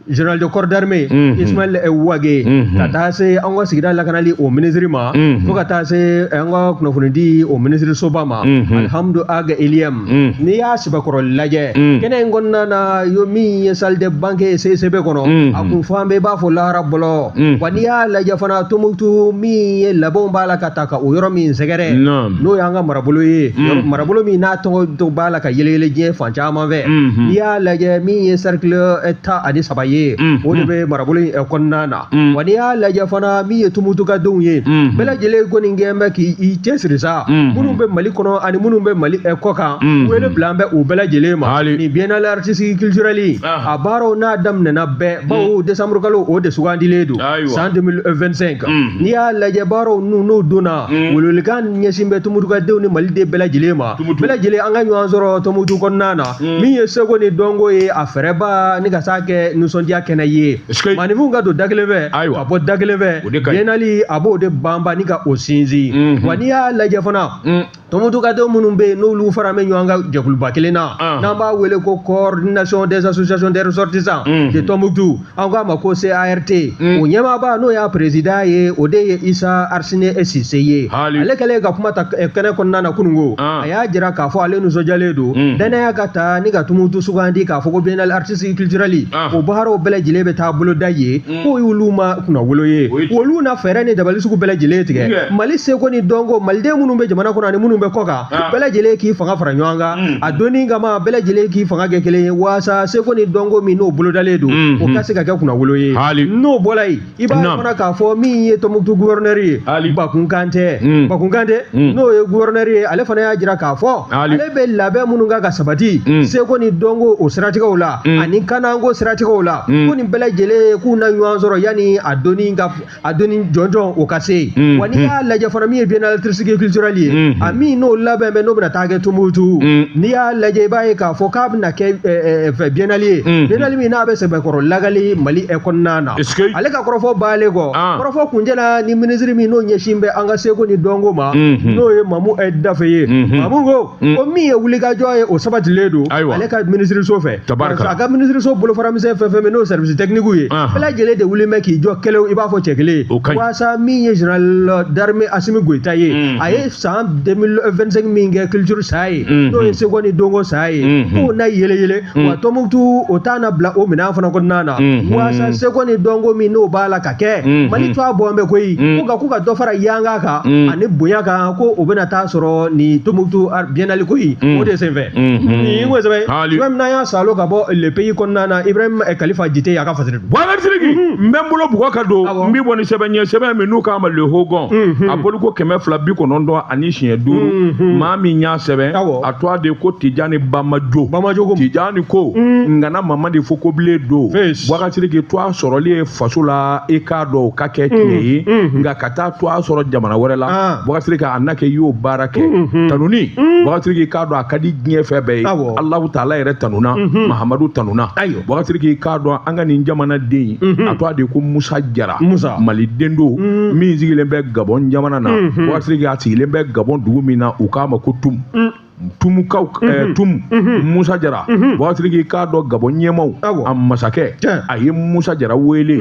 général de corps d'armée Ismaël Wagué, ka taa se an ka sigida lakanali o minisiri ma, fo ka taa se an ka kunnafonidi o minisiri soba ma, Alhamdu Ag Eliem. N'i y'a sɛbɛkɔrɔ lajɛ kɛnɛ in kɔnɔna na, yo min ye salle de banquet CCB kɔnɔ, a kun fan bɛɛ i b'a fɔ lahara bɔlɔ. Wa n'i y'a lajɛ fana, Tombouctou min ye labɛnw b'a la ka ta ka o yɔrɔ min sɛgɛrɛ, n'o y'an ka marabolo ye, marabolo min n'a tɔgɔ b'a la ka yɛlɛ diɲɛ fan caman fɛ. N'i y'a lajɛ, min ye cercle 13 ye, o de bɛ marabolo in kɔnɔna na. Wa n'i y'a lajɛ fana, min ye Tumutu ka denw ye, bɛɛ lajɛlen kɔni kɛn bɛ k'i cɛsiri sa, minnu bɛ Mali kɔnɔ ani minnu bɛ Mali kɔ kan, wele bila an bɛ u bɛɛ lajɛlen ma. Nin biennale artistique culturelle, a baaraw n'a daminɛna bɛɛ, bawo décembre kalo o de sugandilen don san 2025. N'i y'a lajɛ, baaraw n'o donna, welewelekan ɲɛsin bɛ Tumutu ka denw ni maliden bɛɛ lajɛlen ma, bɛɛ lajɛlen an ka ɲɔgɔn sɔrɔ Tumutu kɔnɔna na. Min ye seko ni dɔnko ye, a fɛɛrɛba ni ka s'a kɛ nisɔndiya kɛnɛ ye, maaninfinw ka don da kelen fɛ ka bɔ da kelen fɛ. Biennale a b'o de banba ni ka o sinsin. Wa n'i y'a lajɛ fana, Tumutu ka denw minnu bɛ yen, n'olu fara bɛ ɲɔgɔn kan jɛkuluba kelen na, n'an b'a wele ko coordination des associations des ressortissants de Tombouctou, an k'a ma ko CART, o ɲɛmaaba n'o y'a président ye, o de ye Issa Arsine Cissé ye. Ale kɛlen ka kuma ta kɛnɛ kɔnɔna na kununko, a y'a jira k'a fɔ ale nisɔndiyalen don danaya ka ta ni ka Tumutu sugandi k'a fɔ ko biennale artistique culturelle, o baaraw bɛɛ lajɛlen bɛ taa boloda ye, k'o y'olu ma kunnawolo ye, olu na fɛɛrɛ ni dabali sugu bɛɛ lajɛlen tigɛ Mali seko ni dɔnko, maliden minnu bɛ jamana kɔnɔ ani minnu bɛ kɔ kan, bɛɛ lajɛlen k'i fanga fara ɲɔgɔn kan a donni kama, bɛɛ lajɛlen k'i fanga kɛ kelen ye, waasa seko ni dɔnko min n'o bolodalen don, o ka se ka kɛ kunnawolo ye. N'o bɔra yen, i b'a ye fana k'a fɔ min ye Tombouctou gouverneur ye, Bakun Kante, Bakun Kante n'o ye gouverneur ye, ale fana y'a jira k'a fɔ ale bɛ labɛn minnu kan ka sabati seko ni dɔnko o siratigɛw la ani kananko siratigɛw la, ko nin bɛɛ lajɛlen k'u na ɲɔgɔn sɔrɔ yanni a donni ka a donni jɔnjɔn o ka se. Wa n'i y'a lajɛ fana, min ye biennale artistique culturelle ye, a min n'o labɛn bɛ, n'o bɛna taa kɛ Tombouctou, n'i y'a lajɛ, i b'a ye k'a fɔ k'a bɛna kɛ fɛ biennale ye, biennale min n'a bɛ sɛbɛkɔrɔ lagali Mali kɔnɔna na. Ale ka kɔrɔfɔ baalen kɔ, kɔrɔfɔ kuncɛla ni minisiri min n'o ɲɛsin bɛ an ka seko ni dɔnko ma, n'o ye Mamu Dafe ye. Mamu ko min ye wulikajɔ ye, o sabatilen don ale ka minisiriso fɛ, a ka minisiriso bolofara misɛn fɛn fɛn bɛ, n'o service technique ye, bɛɛ lajɛlen de wulilen bɛ k'i jɔ kɛlɛw i b'a fɔ cɛ kelen, waasa min ye général d'armée Assimi Goïta ye, a ye san 2025 min kɛ culture san ye, n'o ye seko ni dɔnko san ye, k'o na yɛlɛ yɛlɛ wa Tombouctou o t'a na bila o minɛn fana kɔnɔna na, waasa seko ni dɔnko min n'o b'a la ka kɛ Mali to a bɔ bɛ koyi, ko ka dɔ fara yanga kan ani bonya kan, ko o bɛna taa sɔrɔ ni Tombouctou biennale ko in o de senfɛ. Nin ko sɛbɛn sɛbɛn min n'an y'a salo ka bɔ le pays kɔnɔna na, Ibrahim Khalifa Jite a ka fasiri don. Boubacar Sidiki, n bɛ n bolo bugɔ ka don, n bɛ bɔ ni sɛbɛn ye, sɛbɛn min n'u k'a ma Le Hogon, a boliko 295, maa min y'a sɛbɛn, a tɔgɔ de ko Tijani Bamajo. Bamajo. Tijani ko ngana Mamadi fo ko bilen don. Boubacar Sidiki, tɔgɔ sɔrɔli ye faso la, i k'a dɔn o ka kɛ tiɲɛ ye, nka ka taa tɔgɔ sɔrɔ jamana wɛrɛ la, Boubacar Sidiki, a n'a kɛ i y'o baara kɛ tanuni. Boubacar Sidiki, k'a dɔn a ka di diɲɛ fɛn bɛɛ ye, Alahu Taala yɛrɛ tanuna, Mahamadu tanuna. Boubacar Sidiki, k'a dɔn an ka nin jamana den, a tɔgɔ de ko Musa Jara, maliden don min sigilen bɛ Gabon jamana na. Boubacar Sidiki, a sigilen bɛ Gabon dugu min na, u k'a ma ko Tum. Tumukaw Tumu Musa Jara Bubakari Sidiki k'a dɔn Gabɔn ɲɛmaw a masakɛ a ye Musa Jara wele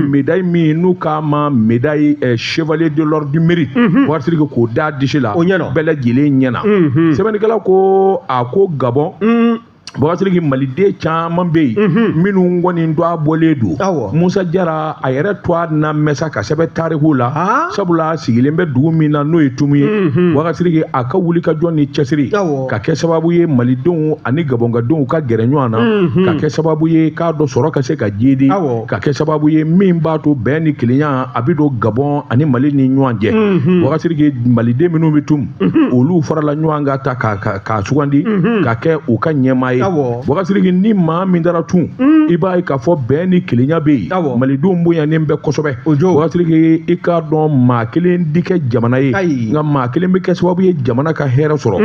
médaille min n'u k'a ma médaille chevalier de l'ordre du mérite Bubakari Sidiki k'o d'a disi la bɛɛ lajɛlen ɲɛna sɛbɛnnikɛla ko a ko Gabɔn Bubakari Sidiki maliden caman bɛ yen minnu kɔni tɔgɔ bɔlen don Musa Jara a yɛrɛ tɔgɔ na mɛn sa ka sɛbɛn tariku la sabula a sigilen bɛ dugu min na n'o ye Tumu ye Bubakari Sidiki a ka wulikajɔ ni cɛsiri ka kɛ sababu ye malidenw ani gabɔnkadenw ka gɛrɛ ɲɔgɔn na ka kɛ sababu ye k'a dɔn sɔrɔ ka se ka jiidi ka kɛ sababu ye min b'a to bɛn ni kelenya a bɛ don Gabɔn ani Mali ni ɲɔgɔn cɛ Bubakari Sidiki maliden minnu bɛ Tumu olu farala ɲɔgɔn kan ta k'a sugandi ka kɛ u ka ɲɛmaa ye Bubakari Sidiki ni maa min taara Tun i b'a ye k'a fɔ bɛn ni kelenya bɛ yen malidenw bonyanen bɛ kosɛbɛ Bubakari Sidiki i k'a dɔn maa kelen tɛ kɛ jamana ye nka maa kelen bɛ kɛ sababu ye jamana ka hɛrɛ sɔrɔ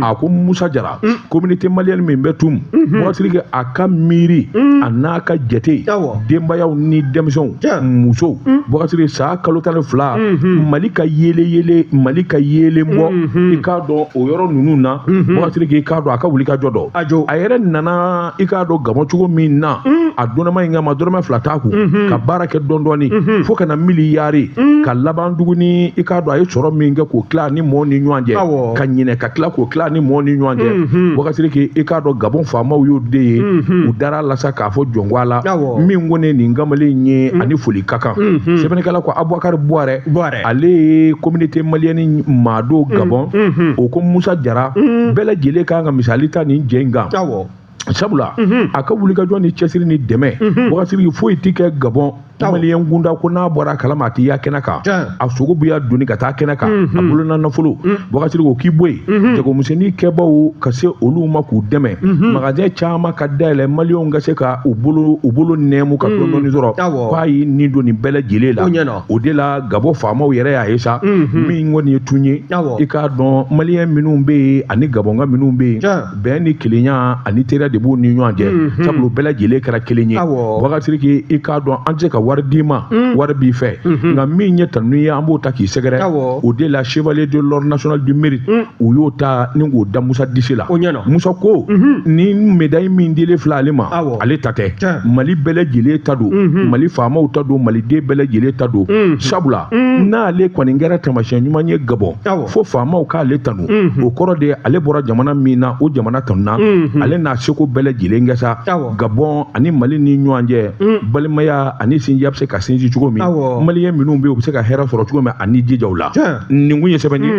a ko Musa Jara communauté malienne min bɛ Tun Bubakari Sidiki a ka miiri a n'a ka jate denbayaw ni denmisɛnw musow Bubakari Sidiki san kalo 12 Mali ka yeelen yeelen Mali ka yeelen bɔ i k'a dɔn o yɔrɔ ninnu na Bubakari Sidiki i k'a dɔn a ka wuli ka jɔ dɔn a yɛrɛ nana i k'a dɔn Gabɔn cogo min na a dɔnɛma in kama dɔrɔmɛ 2 t'a kun ka baara kɛ dɔɔni dɔɔni fo ka na miliyari ka laban tuguni i k'a dɔn a ye sɔrɔ min kɛ k'o tila ni mɔɔ ni ɲɔgɔn cɛ ka ɲinɛ ka tila k'o tila ni mɔɔ ni ɲɔgɔn cɛ Bubakari Sidiki i k'a dɔn Gabɔn faamaw y'o de ye u dara la sa k'a fɔ jɔnko a la min kɔni nin kamalen ye ani foli ka kan sɛbɛnnikɛla ko Abubakari Buwarɛ ale ye communauté malienne maa don Gabɔn o ko Musa Jara bɛɛ lajɛlen kan ka misali ta nin jɛ in kan sabula a ka wulikajɔ ni cɛsiri ni dɛmɛ Bubakari Sidiki foyi tɛ kɛ Gabɔn maliyɛn kunda ko n'a bɔra a kalama a tɛ ya kɛnɛ kan a sogo bɛ ya doni ka taa kɛnɛ kan a bolona nafolo Bubakari Sidiki o k'i bɔ yen jagomisɛnnin kɛbaw ka se olu ma k'u dɛmɛ magasin caman ka dayɛlɛ maliyɛnw ka se ka u bolo nɛɛmu ka dɔɔni dɔɔni sɔrɔ k'a y'i ni don nin bɛɛ lajɛlen la o de la Gabɔn faamaw yɛrɛ y'a ye sa min kɔni ye tun ye i k'a dɔn maliyɛn minnu bɛ yen ani Gabɔnka minnu bɛ yen bɛn ni kelenya ani teriya de b'u ni ɲɔgɔn cɛ sabula u bɛɛ lajɛlen kɛra kelen ye Bubakari Sidiki i k'a dɔn an tɛ se ka wari d'i ma wari b'i fɛ nka min ye tanu ye an b'o ta k'i sɛgɛrɛ o de la chevalier de l'ordre national du mérite u y'o ta ni k'o da Musa disi la Musa ko ni médaille min dilen filɛ ale ma ale ta tɛ Mali bɛɛ lajɛlen ta don Mali faamaw ta don maliden bɛɛ lajɛlen ta don sabula n'ale kɔni kɛra taamasiyɛn ɲuman ye Gabɔn fo faamaw k'ale tanu o kɔrɔ de ale bɔra jamana min na o jamana tanuna ale n'a seko bɛɛ lajɛlen kɛ sa Gabɔn ani Mali ni ɲɔgɔn cɛ balimaya ani sinjiya bɛ se ka sinsin cogo min maliyɛn minnu bɛ yen u bɛ se ka hɛrɛ sɔrɔ cogo min ani jija u la nin kun ye sɛbɛn ye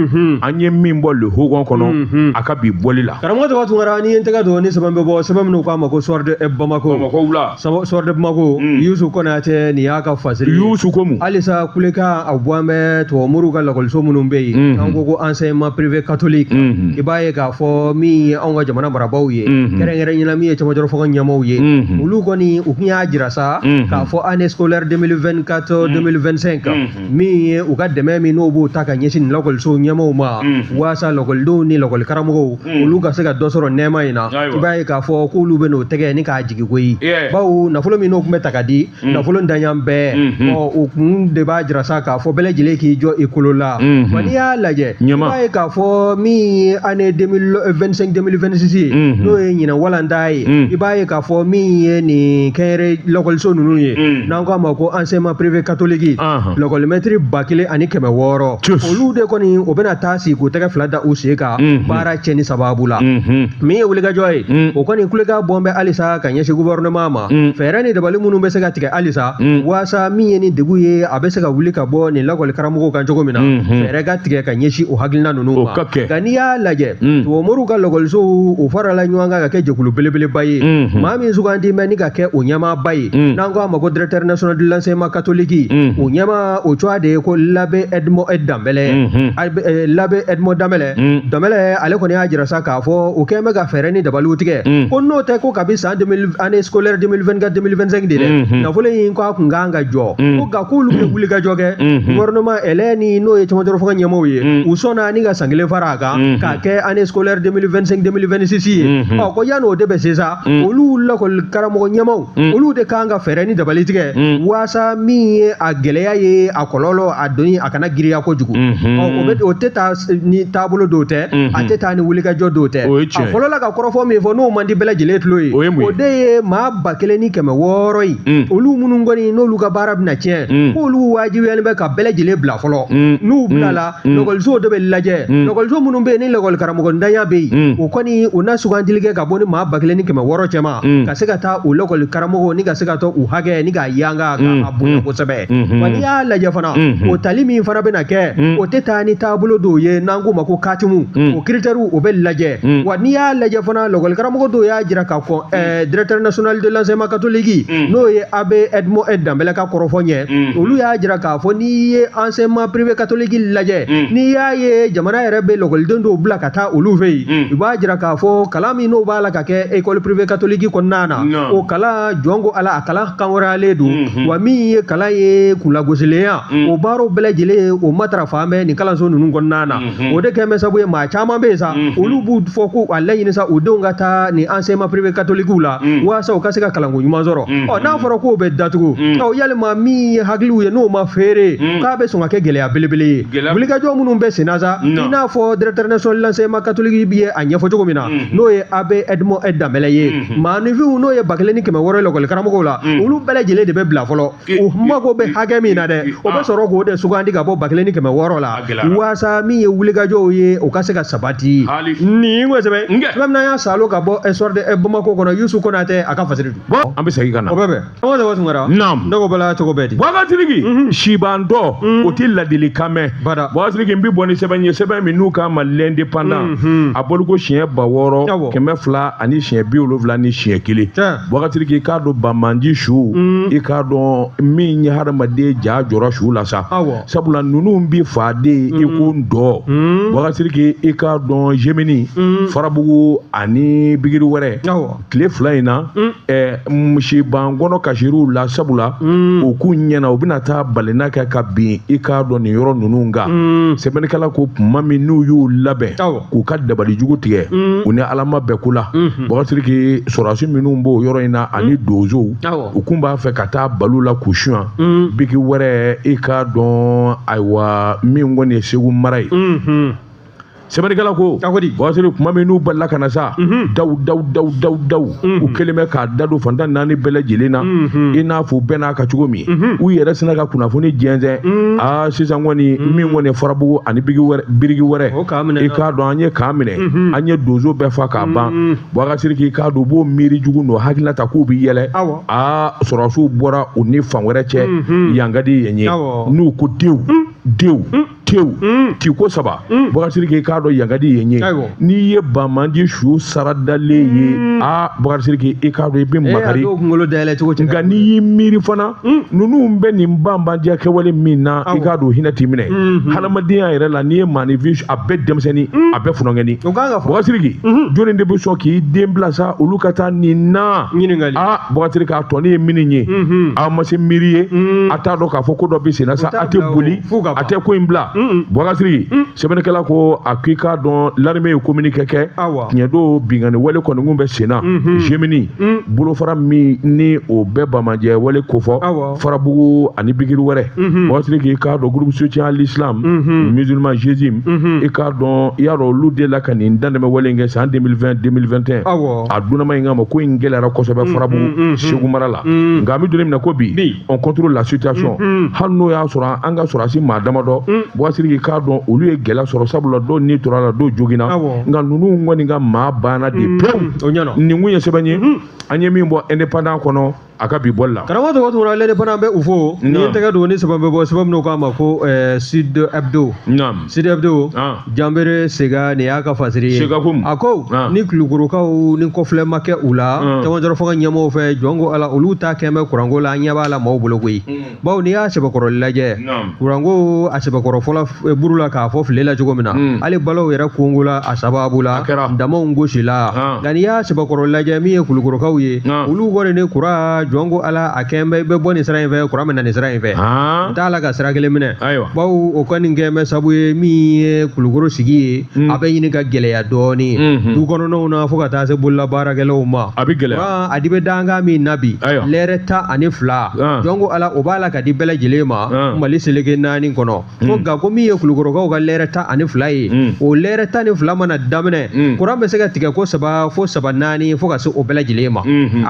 an ye min bɔ Le Hogon kɔnɔ a ka bi bɔli la karamɔgɔ Daba Tunkara ni ye n tɛgɛ don ni sɛbɛn bɛ bɔ sɛbɛn minnu k'a ma ko Soir de Bamako Bamako wula Soir de Bamako Yusu Konate nin y'a ka fasiri Yusu ko mun halisa kulekan a bɔ an bɛ tubabumoriw ka lakɔliso minnu bɛ yen an ko ko enseignement privé catholique i b'a ye k'a fɔ min ye anw ka jamana marabaaw ye kɛrɛnkɛrɛnnenya la min ye cɛmancɛ fanga ɲɛmaaw ye olu kɔni u tun y'a jira sa k'a fɔ année scolaire 2024 2025 min ye u ka dɛmɛ min n'o b'o ta ka ɲɛsin nin lakɔliso ɲɛmaaw ma waasa lakɔlidenw ni lakɔlikaramɔgɔw olu ka se ka dɔ sɔrɔ nɛɛma in na i b'a ye k'a fɔ k'olu bɛ n'o tɛgɛ ni k'a jigi koyi bawo nafolo min n'o tun bɛ ta ka di nafolo daɲan bɛɛ ɔ o kun de b'a jira sa k'a fɔ bɛɛ lajɛlen k'i jɔ i kolo la wa n'i y'a lajɛ i b'a ye k'a fɔ min ye année 2025 2026 ye n'o ye ɲinan walanda ye i b'a ye k'a fɔ min ye nin kɛnyɛrɛ lakɔliso ninnu ye n'an k'a ma ko enseignement privé catholique lakɔlimɛtiri 1600 olu de kɔni o bɛna taa sigi k'u tɛgɛ fila da u sen kan baara cɛnni sababu la min ye wulikajɔ ye o kɔni kulekan bɔn bɛ halisa ka ɲɛsin gouvernement ma fɛɛrɛ ni dabali minnu bɛ se ka tigɛ halisa waasa min ye ni degun ye a bɛ se ka wuli ka bɔ nin lakɔli karamɔgɔw kan cogo min na fɛɛrɛ ka tigɛ ka ɲɛsin o hakilina ninnu ma nka n'i y'a lajɛ tubabumoriw ka lakɔlisow o farala ɲɔgɔn kan ka kɛ jɛkulu belebeleba ye maa min sugandi bɛ ni ka kɛ o ɲɛmaaba ye n'an ko a ma ko directeur national de l'enseignement catholique o ɲɛmaa o tɔgɔ de ye ko l'abbé Edmond Danbɛlɛ l'abbé Edmond Danbɛlɛ Danbɛlɛ ale kɔni y'a jira sa k'a fɔ o kɛlen bɛ ka fɛɛrɛ ni dabaliw tigɛ ko n'o tɛ ko kabi san année scolaire 2024 2025 de dɛ nafolo in k'a kun kan ka jɔ ko nka k'olu bɛ wuli ka jɔ kɛ gouvernement ɛlɛ ni n'o ye cɛmancɛ fanga ɲɛmaaw ye u sɔnna ni ka san kelen fara a kan k'a kɛ année scolaire 2025 2026 ye ɔ ko yanni o de bɛ se sa olu lakɔli karamɔgɔ ɲɛmaaw olu de kan ka fɛɛrɛ ni dabali tigɛ waasa min ye a gɛlɛya ye a kɔlɔlɔ a doni a kana girinya kojugu. Ɔ o tɛ taa ni taabolo dɔw tɛ, a tɛ taa ni wulikajɔ dɔw tɛ. A fɔlɔla ka kɔrɔfɔ min fɔ n'o man di bɛɛ lajɛlen tulo ye, o de ye maa 1600 ye, olu minnu kɔni n'olu ka baara bɛna tiɲɛ, k'olu wajibiyalen bɛ ka bɛɛ lajɛlen bila fɔlɔ. N'u bilala, lakɔlisow de bɛ lajɛ, lakɔliso minnu bɛ yen ni lakɔli karamɔgɔ ntanya bɛ yen, o kɔni u na sugandili kɛ ka bɔ ni maa 1600 cɛma ka se ka taa o lakɔli karamɔgɔw ni ka se ka taa u hakɛ ni k'a yanga k'a bonya kosɛbɛ. Wa n'i y'a lajɛ fana, o tali min fana bɛna kɛ, o tɛ taa ni taabolo dɔw ye n'an k'o ma ko katimu, o critères o bɛ lajɛ. Wa n'i y'a lajɛ fana, lakɔli karamɔgɔ dɔw y'a jira ka kɔn directeur national de l'enseignement catholique n'o ye abbé Edmond Danbɛlɛ ka kɔrɔfɔ ɲɛ, olu y'a jira k'a fɔ n'i ye enseignement privé catholique lajɛ, n'i y'a ye jamana yɛrɛ bɛ lakɔliden dɔw bila ka taa olu fɛ yen, i b'a jira k'a fɔ kalan min n'o b'a la ka kɛ école privée catholique kɔnɔna na, o kalan jɔn ko Ala a kalan kanwɛrɛyalen don. Wa min ye kalan ye kunlagosilenya, o baaraw bɛɛ lajɛlen o matarafa bɛ nin kalanso ninnu kɔnɔna na. O de kɛ bɛ sababu ye maa caman bɛ yen sa, olu b'u fɔ ko a laɲini sa u denw ka taa nin enseignement privé catholique la walasa u ka se ka kalanko ɲuman sɔrɔ. Ɔ n'a fɔra k'o bɛ datugu, ɔ yalima min ye hakiliw ye n'o ma feere, k'a bɛ sɔn ka kɛ gɛlɛya belebele ye. Wulikajɔ minnu bɛ senna sa, i n'a fɔ directeur national de l'enseignement catholique ye a ɲɛfɔ cogo min na, n'o ye abbé Edmond Danbɛlɛ ye, maaninfinw n'o ye 1600 lakɔli karamɔgɔw la, olu bɛɛ lajɛlen de bɛ bila fɔlɔ. U mago bɛ hakɛ min na dɛ, o bɛ sɔrɔ k'o de sugandi ka bɔ 1600 la walasa min ye wulikajɔw ye o ka se ka sabati. Nin ko sɛbɛn sɛbɛn min y'an salo ka bɔ Soir de Bamako kɔnɔ, Yusu Konatɛ a ka fasiri dun. An bɛ segin ka na o bɛ bɛn. An ka Tunkara. Naam. Ne ko bala cogo bɛɛ di. Bubakari sibantɔ o tɛ ladilikan mɛn. Bubakari n bɛ bɔ ni sɛbɛn ye, sɛbɛn min n'u k'a ma l'indépendant, a bɔli ko siɲɛ 6271. Bubakari i k'a dɔn banbaanci su, i k'a dɔn min ye hadamaden ja jɔra su la sa, sabula ninnu bi faden i ko ndɔ. Bubakari i k'a dɔn Jemini, Farabugu ani Bigiri wɛrɛ, tile fila in na misiban kɔnɔ kasiriw la, sabula u k'u ɲɛna u bɛna taa balena kɛ ka bin i k'a dɔn nin yɔrɔ ninnu kan. Sɛbɛnnikɛla ko tuma min n'u y'u labɛn k'u ka dabalijugu tigɛ, u ni Ala ma bɛn ko la. Bubakari sɔrɔdasi minnu b'o yɔrɔ in na ani donsow, u kun b'a fɛ ka taa balu la k'u suɲɛ Bigi wɛrɛ, i k'a dɔn ayiwa min kɔni ye Segu mara ye. Sɛbɛnnikɛla ko Bubakari tuma min n'u balila ka na sa, daw daw daw daw daw, u kɛlen bɛ k'a da don fantan naani bɛɛ lajɛlen na, i n'a fɔ u bɛɛ n'a ka cogo min, u yɛrɛ sina ka kunnafoni jɛnsɛn. Aa sisan kɔni min kɔni ye Farabugu ani Biriki wɛrɛ, i k'a dɔn an ye k'a minɛ, an ye donso bɛɛ fa k'a ban. Bubakari k'i k'a dɔn u b'o miiri jugu n'o hakilina ta k'u bɛ yɛlɛ. Aa sɔrɔdasiw bɔra u ni fan wɛrɛ cɛ, yan ka di yen ye, n'u ko dew dew tew tiko saba. Bubakari k'i k'a dɔn yan ka di yen ye. N'i ye banbaanci su sara dalen ye, aa Bubakari i k'a dɔn i bɛ makari. Nka n'i y'i miiri fana, ninnu bɛ nin banbaanciya kɛwale min na, i k'a dɔn hinɛ t'i minɛ. Hadamadenya yɛrɛ la, n'i ye maaninfin, a bɛɛ denmisɛnnin, a bɛɛ funankɛnin. Bubakari jɔnni de bɛ sɔn k'i den bila sa olu ka taa nin na? Aa Bubakari k'a tɔ ne ye min ye, a ma se miiri ye, a t'a dɔn k'a fɔ ko dɔ bɛ sen na sa, a tɛ boli, a tɛ ko in bila. Bubakari sɛbɛnnikɛla ko a k'i k'a dɔn l'armée ye communiqué kɛ, tiɲɛ don binkanni wale kɔni kun bɛ sen na. Jemini bolofara min ni o bɛɛ banbaanciya wale kofɔ Farabugu ani Bigiri wɛrɛ. Bubakari k'i k'a dɔn groupe soutien à l'islam musulman GSIM, i k'a dɔn i y'a dɔn olu de la ka nin dantɛmɛ wale in kɛ san 2020 2021. A dunnama in kama ko in gɛlɛyara kosɛbɛ Farabugu Segu mara la. Nka an bɛ don min na ko bi, on contrôle la situation. Hali n'o y'a sɔrɔ an ka sɔrɔdasi maa damadɔ, Bubakari k'i k'a dɔn olu ye gɛlɛya sɔrɔ, sabula dɔw ni tora la, dɔw joginna. Nka ninnu kɔni ka maa banna de pewu. Nin kun ye sɛbɛn ye an ye min bɔ indépendant kɔnɔ a ka bi bɔli la. Karamɔgɔ tɔgɔ Tunkara, l'indépendant bɛ u fo. N'i ye tɛgɛ don ni sɛbɛn bɛ bɔ, sɛbɛn min k'a ma ko Sud Hebdo. Sud Hebdo, Janbere Sega nin y'a ka fasiri ye. A ko ni Kulukorokaw ni kɔfilɛ ma kɛ u la, cɛmancɛrɔ fanga ɲɛmɔgɔw fɛ, jɔn ko Ala olu ta kɛn bɛ kuranko la, an ɲɛ b'a la maaw bolo koyi. Bawo n'i y'a sɛbɛkɔrɔ lajɛ, kuranko a sɛbɛkɔrɔ fɔlɔ buru la k'a fɔ file la cogo min na, hali balaw yɛrɛ kongo la a sababu la, damaw gosi la. Nka n'i y'a sɛbɛkɔrɔ lajɛ min ye Kulukorokaw ye, olu kɔni ni kura jɔn ko Ala a kɛn bɛ i bɛ bɔ nin sira in fɛ kuran bɛ na nin sira in fɛ u t'a la ka sira kelen minɛ bawo o kɔni kɛn bɛ sabu ye min ye Kulukoro sigi ye a bɛ ɲini ka gɛlɛya dɔɔnin du kɔnɔnaw na fo ka taa se bololabaarakɛlaw ma a bɛ gɛlɛya a di bɛ dankan min na bi lɛrɛ 12 jɔn ko Ala o b'a la ka di bɛɛ lajɛlen ma Mali seleke 4 kɔnɔ ko nka ko min ye Kulukorokaw ka lɛrɛ 12 ye o lɛrɛ 12 mana daminɛ kuran bɛ se ka tigɛ ko 3 fo 3 4 fo ka se o bɛɛ lajɛlen ma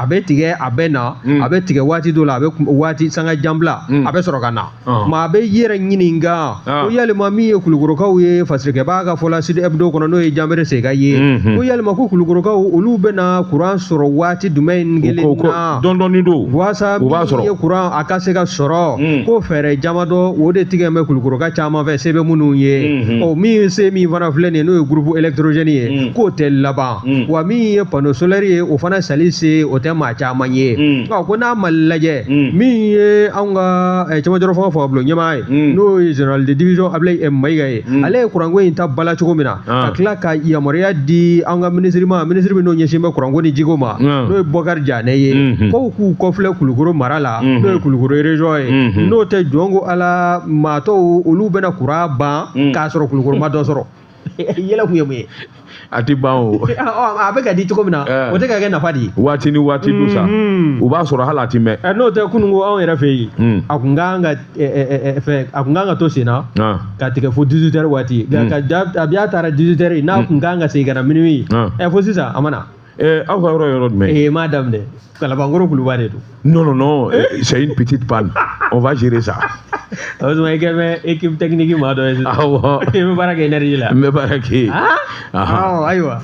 a bɛ tigɛ a bɛ na a bɛ tigɛ waati dɔ la a bɛ waati sanga jan bila a bɛ sɔrɔ ka na maa bɛ i yɛrɛ ɲininka ko yalima min ye Kulukorokaw ye fasirikɛbaa ka fɔ la Sud Hebdo kɔnɔ n'o ye Janbere Sega ye ko yalima ko Kulukorokaw olu bɛna kuran sɔrɔ waati jumɛn kelen na dɔɔnin don walasa min ye kuran a ka se ka sɔrɔ ko fɛɛrɛ jamadɔ o de tigɛ bɛ Kulukoroka caman fɛ se bɛ minnu ye ɔ min se min fana filɛ nin ye n'o ye groupe électrogène ye k'o tɛ laban wa min ye panneau solaire ye o fana sali se o tɛ maa caman ye ɔ ko n'a ma lajɛ min ye anw ka cɛmancɛrɔ fanga fangabulon ɲɛmaa ye n'o ye général de division Ablaye Mayiga ye ale ye kuranko in ta bala cogo min na ka tila ka yamaruya di an ka minisiri ma minisiri min n'o ɲɛsin bɛ kuranko ni jiko ma n'o ye Bɔkari Janɛ ye k'u k'u kɔfilɛ Kulukoro mara la n'o ye Kulukoro région ye n'o tɛ jɔn ko Ala maa tɔw olu bɛna kuran ban k'a sɔrɔ Kulukoro ma dɔ sɔrɔ yɛlɛ kun ye mun ye a tɛ ban o a bɛ ka di cogo min na o tɛ ka kɛ nafa di ye waati ni waati dun sa u b'a sɔrɔ hali a ti mɛn n'o tɛ kunun ko anw yɛrɛ fɛ yen a kun kan ka fɛn a kun kan ka to sen na ka tigɛ fo 18 heures waati nka ka a taara 18 heures n'a kun kan ka segin ka na minuit fo sisan a ma na. Aw ka yɔrɔ yɔrɔ jumɛn? Ee m'a daminɛ Kalabankɔrɔ Kuluba de don. Non, non, non, c'est une petite panne. On va gérer ça. O tuma i kɛ bɛ équipe technique maa dɔ ye sisan. Awɔ. I bɛ baara kɛ énergie la. N bɛ baara kɛ yen. Awɔ, ayiwa.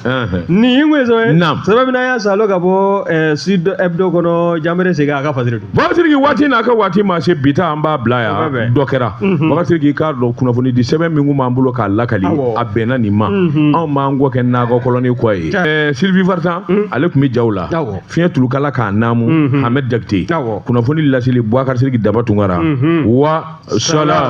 Nin ye mun ye sɛbɛn ye? Naam. Sɛbɛn min n'an y'a salo ka bɔ Sud Hebdo kɔnɔ Janbere Sega a ka fasiri don. Baba Sidiki waati n'a ka waati ma se bi ta an b'a bila yan dɔ kɛra. Baba Sidiki i k'a dɔn kunnafoni di sɛbɛn min kun b'an bolo k'a lakali a bɛnna nin ma. Anw b'an kɔ kɛ nakɔ kɔlɔni kɔ ye. Sylvie Vartan ale tun bɛ jaw la. Fiɲɛ tulukala k'a naamu Ahmed Jakite. Kunnafoni laseli Boubacar Sidiki Daba Tunkara. Wa sala.